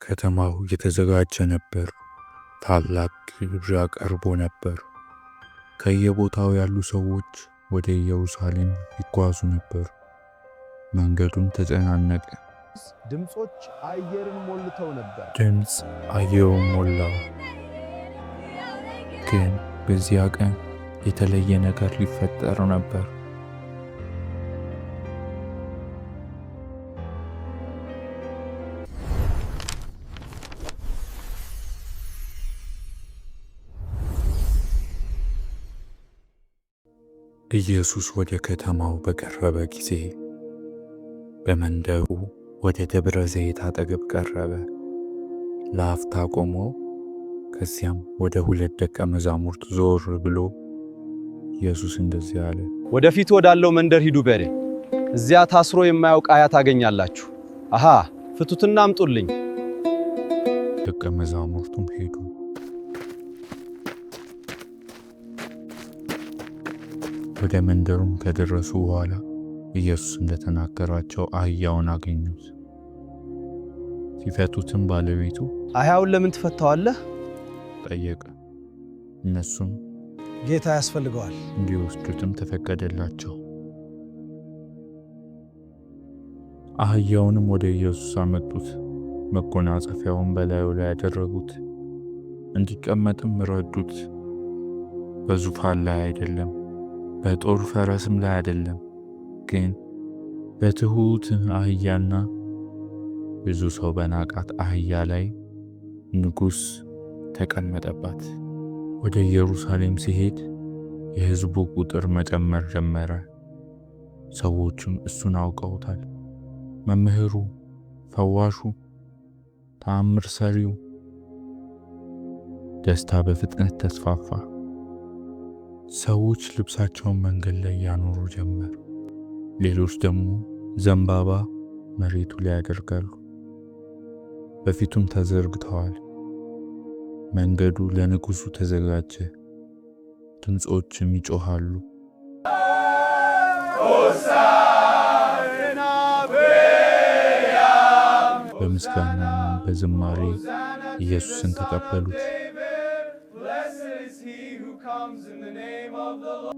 ከተማው የተዘጋጀ ነበር። ታላቅ ግብዣ ቀርቦ ነበር። ከየቦታው ያሉ ሰዎች ወደ ኢየሩሳሌም ይጓዙ ነበር። መንገዱም ተጨናነቀ። ድምፆች አየርን ሞልተው ነበር። ድምፅ አየሩን ሞላው። ግን በዚያ ቀን የተለየ ነገር ሊፈጠር ነበር። ኢየሱስ ወደ ከተማው በቀረበ ጊዜ በመንደሩ ወደ ደብረ ዘይት አጠገብ ቀረበ። ለአፍታ ቆሞ ከዚያም ወደ ሁለት ደቀ መዛሙርት ዞር ብሎ ኢየሱስ እንደዚህ አለ። ወደፊት ወዳለው መንደር ሂዱ በሬ እዚያ ታስሮ የማያውቅ አህያ ታገኛላችሁ። አሃ ፍቱትና አምጡልኝ። ደቀ መዛሙርቱም ሄዱ። ወደ መንደሩም ከደረሱ በኋላ ኢየሱስ እንደተናገራቸው አህያውን አገኙት። ሲፈቱትም ባለቤቱ አህያውን ለምን ትፈታዋለህ? ጠየቀ። እነሱም ጌታ ያስፈልገዋል። እንዲወስዱትም ተፈቀደላቸው። አህያውንም ወደ ኢየሱስ አመጡት። መጎናጸፊያውን በላዩ ላይ ያደረጉት፣ እንዲቀመጥም ረዱት። በዙፋን ላይ አይደለም፣ በጦር ፈረስም ላይ አይደለም፣ ግን በትሁት አህያና ብዙ ሰው በናቃት አህያ ላይ ንጉሥ ተቀመጠባት። ወደ ኢየሩሳሌም ሲሄድ የሕዝቡ ቁጥር መጨመር ጀመረ። ሰዎችም እሱን አውቀውታል። መምህሩ፣ ፈዋሹ፣ ተአምር ሰሪው። ደስታ በፍጥነት ተስፋፋ። ሰዎች ልብሳቸውን መንገድ ላይ ያኖሩ ጀመር። ሌሎች ደግሞ ዘንባባ መሬቱ ላይ ያደርጋሉ። በፊቱም ተዘርግተዋል። መንገዱ ለንጉሱ ተዘጋጀ። ድምፆችም ይጮኻሉ። በምስጋናና በዝማሬ ኢየሱስን ተቀበሉት።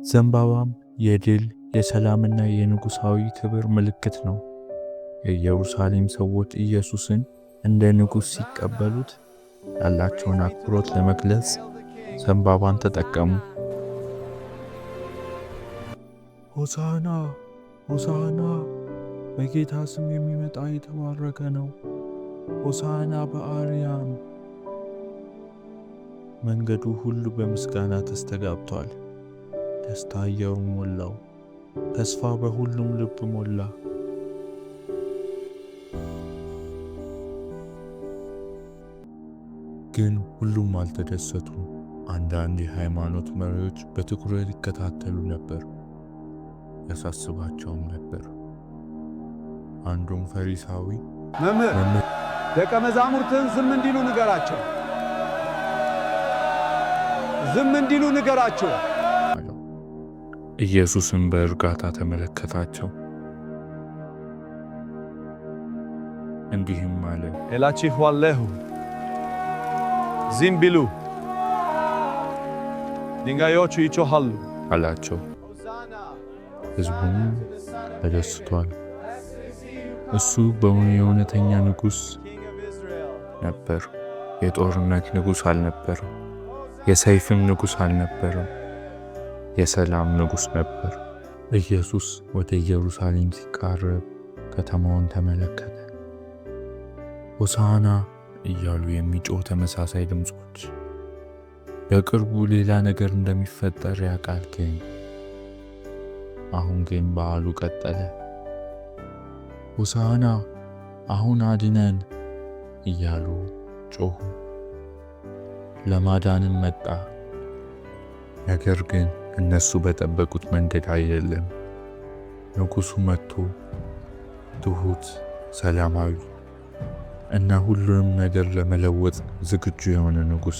ዘንባባም የድል፣ የሰላምና የንጉሣዊ ክብር ምልክት ነው። የኢየሩሳሌም ሰዎች ኢየሱስን እንደ ንጉሥ ሲቀበሉት ያላቸውን አክብሮት ለመግለጽ ዘንባባን ተጠቀሙ። ሆሳዕና፣ ሆሳዕና፣ በጌታ ስም የሚመጣ የተባረከ ነው፣ ሆሳዕና በአርያም። መንገዱ ሁሉ በምስጋና ተስተጋብቷል። ደስታ አየሩን ሞላው። ተስፋ በሁሉም ልብ ሞላ። ግን ሁሉም አልተደሰቱም። አንዳንድ የሃይማኖት መሪዎች በትኩረት ይከታተሉ ነበር፣ ያሳስባቸውም ነበር። አንዱም ፈሪሳዊ መምህር፣ ደቀ መዛሙርትህን ዝም እንዲሉ ንገራቸው፣ ዝም እንዲሉ ንገራቸው አለው። ኢየሱስም በእርጋታ ተመለከታቸው፣ እንዲህም አለ። እላችኋለሁ ዝም ቢሉ ድንጋዮቹ ይጮኻሉ አላቸው። ሕዝቡም ተደስቷል። እሱ የእውነተኛ ንጉሥ ነበር። የጦርነት ንጉሥ አልነበረም። የሰይፍም ንጉሥ አልነበረም። የሰላም ንጉሥ ነበር። ኢየሱስ ወደ ኢየሩሳሌም ሲቃረብ ከተማውን ተመለከተ። ሆሳዕና እያሉ የሚጮህ ተመሳሳይ ድምፆች። በቅርቡ ሌላ ነገር እንደሚፈጠር ያውቃል። ግን አሁን ግን በዓሉ ቀጠለ። ሆሳዕና፣ አሁን አድነን እያሉ ጮሁ። ለማዳንም መጣ። ነገር ግን እነሱ በጠበቁት መንገድ አይደለም። ንጉሱ መጥቶ ትሁት፣ ሰላማዊ እና ሁሉንም ነገር ለመለወጥ ዝግጁ የሆነ ንጉስ።